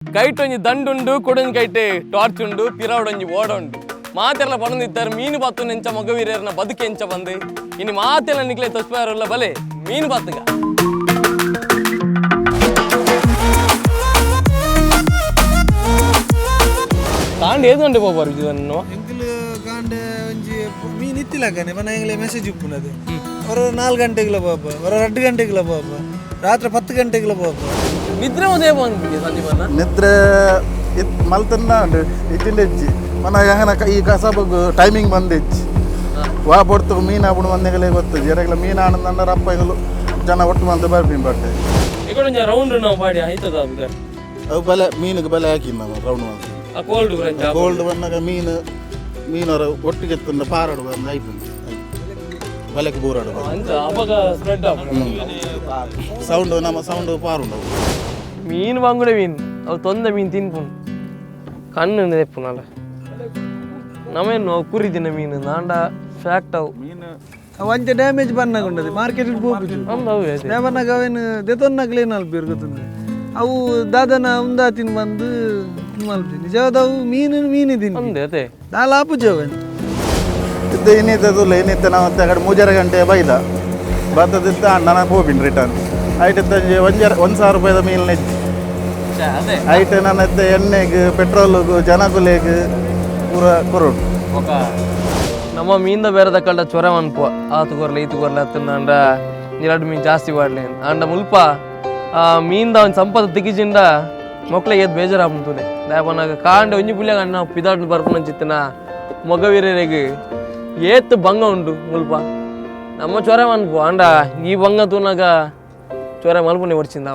ಕೈಟ್ ಒಂಜಿ ದಂಡುಂಡು, ಕೊಡೊಂಜಿ ಕೈಟ್ ಟಾರ್ಚ್ ಉಂಡು, ಪಿರಾವಡೊಂಜಿ ಓಡ ಉಂಡು. ಮಾತೆರ್ಲ ಪಣೊಂದಿತ್ತಾರೆ ಮೀನು ಬಾತು ನೆಂಚ ಮೊಗವೀರರ್ನ ಬದುಕೆ ಎಂಚ ಬಂದು ಇನಿ ಮಾತೆಲ್ಲ ನಿಕ್ಲೆ ತೊಸ್ಪಾರಲ್ಲ ಬಲೆ ಮೀನು ಬಾತುಗ. ಕಾಂಡ್ ಏದು ಗಂಟೆ ಪೋಪಾರು ಇದನ್ನು? ಎಂಕುಲು ಕಾಂಡೆ ಒಂಜಿ ಮೀನ್ ಇತ್ತಿಲ್ಲಕನೆ ಪನ ಎಂಗ್ಲೆ ಮೆಸೇಜ್ ಉಪ್ಪುನದು. ಹೊರ 4 ಗಂಟೆಗೆಲ್ಲ ಪಾಪ, ಹೊರ 2 ಗಂಟೆಗೆಲ್ಲ ಪಾಪ, ರಾತ್ರಿ 10 ಗಂಟೆಗೆಲ್ಲ ಪಾಪ. ನಿದ್ರೆ ಉದಯ ಬಂದು ಸಂದೀಪನ್ನ. ನಿದ್ರೆ ಇತ್ ಮಲ್ತನ್ನ ಉಂಡು, ಇಜ್ಜಿಂಡ ಇಜ್ಜಿ. ಮನ ಯಂಗನ ಈ ಕಸಬಗ್ ಟೈಮಿಂಗ್ ಬಂದು ಇಜ್ಜಿ. ವಾ ಪೊರ್ತು ಮೀನು ಆಪುಂಡು ಬಂದೆಗಲೇ ಗೊತ್ತು. ಜರಗಲ ಮೀನು ಆನಂದ ರಪ್ಪ ಎಂಗಲು ಜನ ಒಟ್ಟು ಬಂದು ಬರ್ಪಿನ ಬಟ್ಟೆ. ಈ ರೌಂಡ್ ನಾವು ಪಾಡಿ ಆಯ್ತದ ಅದು. ಅವು ಬಲೆ, ಮೀನಿಗೆ ಬಲೆ ಹಾಕಿ ನಾವು ರೌಂಡ್ ಮಾಡ್ತೀವಿ. ಆ ಕೋಲ್ಡ್. ಗೋಲ್ಡ್ ಬಂದಾಗ ಮೀನು ಮೀನವರ ಒಟ್ಟಿಗೆ ತಂದ ಪಾರಾಡು ಬಂದು ಆಯ್ತು, ಬಲೆಗೆ ಬೋರಾಡು. ಅಂಚ ಅಪಗ ಸ್ಪ್ರೆಡ್. ಸೌಂಡ್, ನಮ್ಮ ಸೌಂಡ್ ಪಾರುಂಡು. ಮೀನು ಬಾಂಗುಡೆ ಮೀನು ಅವು ತೊಂದ ಮೀನು ತಿನ್ಪುಂಡು, ಕಣ್ಣು ನೆಪ್ಪುನಲ್ಲ. ನಮೇನು ಅವು ಕುರಿ ತಿನ್ನ ಮೀನು ನಾಂಡ ಫ್ಯಾಕ್ಟ್ ಅವು. ಅವು ಅಂಚೆ ಡ್ಯಾಮೇಜ್ ಬನ್ನಾಗುಂಡದು ಮಾರ್ಕೆಟ್ ಪೋಪುಜು. ಅಂದ್ ಅವು ಅದೇ. ಬನ್ನಾಗ ಅವೇನು ದೆತೊನ್ನಕ್ಲೆ ಏನ್ ಗೊತ್ತುಂಡು. ಅವು ದಾದನ ಉಂದಾತಿನ ಬಂದು ಮಲ್ಪಿ ನಿಜವಾದ ಅವು ಮೀನು ಮೀನು ತಿನ್ನಿ. ಅಂದೆ ಅದೇ. ದಾಲ ಆಪುಜಿ ಅವೇನು. ಇದ್ದ ಇನ್ನಿತ್ತದುಲ್ಲ, ಇನ್ನಿತ್ತ ನಾವು ಆ ಕಡೆ 3.5 ಗಂಟೆ ಬೈದ ಬತ್ತದಿತ್ತ ಅಣ್ಣನ ಪೋಪಿನ್ ರಿಟರ್ನ್ ಐಟ್ ಇತ್ತಂಜಿ ಒಂಜರ 1000 ರೂಪಾಯಿದ ಮೀನು ನೆಜ್ಜಿ. ಅದೇ. ಐಟ್ ನನ್ನ ಇತ್ತ ಎಣ್ಣೆಗೆ, ಪೆಟ್ರೋಲ್ಗು, ಜನಕುಲೆಗ್ ಪೂರ ಕೊರೋಡು. ನಮ್ಮ ಮೀನ್ದ ಬೇರೆ ದಕ್ಕಲ್ಡ ಚೊರ ಮನ್ಪುವ, ಆತು ಕೊರ್ಲೆ ಈತು ಕೊರ್ಲೆ ಅತ್ತಂಡ ಎರಡು ಮೀನು ಜಾಸ್ತಿ ಬಾಡ್ಲೆ ಅಂಡ. ಮುಲ್ಪ ಆ ಮೀನ್ದ ಒಂದು ಸಂಪದ ತಿಕ್ಕಿಜಿಂಡ ಮೊಕ್ಳಿಗೆ ಏತ್ ಬೇಜಾರಾಪುಂತುನೆ ದಾಯಪನಾಗ ಕಾಂಡೆ ಒಂಜಿ ಪುಲ್ಯಾಗ ಅಣ್ಣ ಪಿದಾಡ್ ಬರ್ಪುನಂಚಿತ್ತಿನ ಮೊಗವೀರರಿಗೆ ಏತ್ ಬಂಗ ಉಂಡು. ಮುಲ್ಪ ನಮ್ಮ ಚೊರ ಮನ್ಪು ಅಂಡ ಈ ಬಂಗ ತೂನಾಗ ಚೊರ ಮಲ್ಪುನೆ ಒರ್ಚಿಂದ.